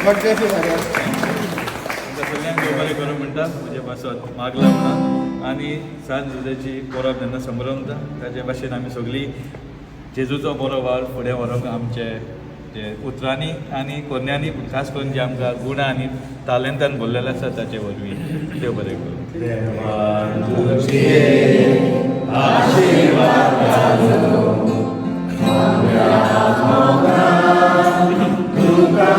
God bless you, Father. तुमकां सगळ्यांक देव बरें करूं म्हणटा, म्हजे पासत मागला म्हणून. आनी सांत जुजाची परब जेन्ना संभ्रमता, ताचे भाशेन आमी सगळीं जेजूचो बरो वावर फुडें व्हरूंक आमचे जे उतरांनी आनी कोन्यांनी, पूण खास करून जे आमकां गुणां आनी तालेंतान भरलेले आसा ताचे वरवीं. देव बरें करूं. देवान तुझे आशीर्वाद घालो, तुका.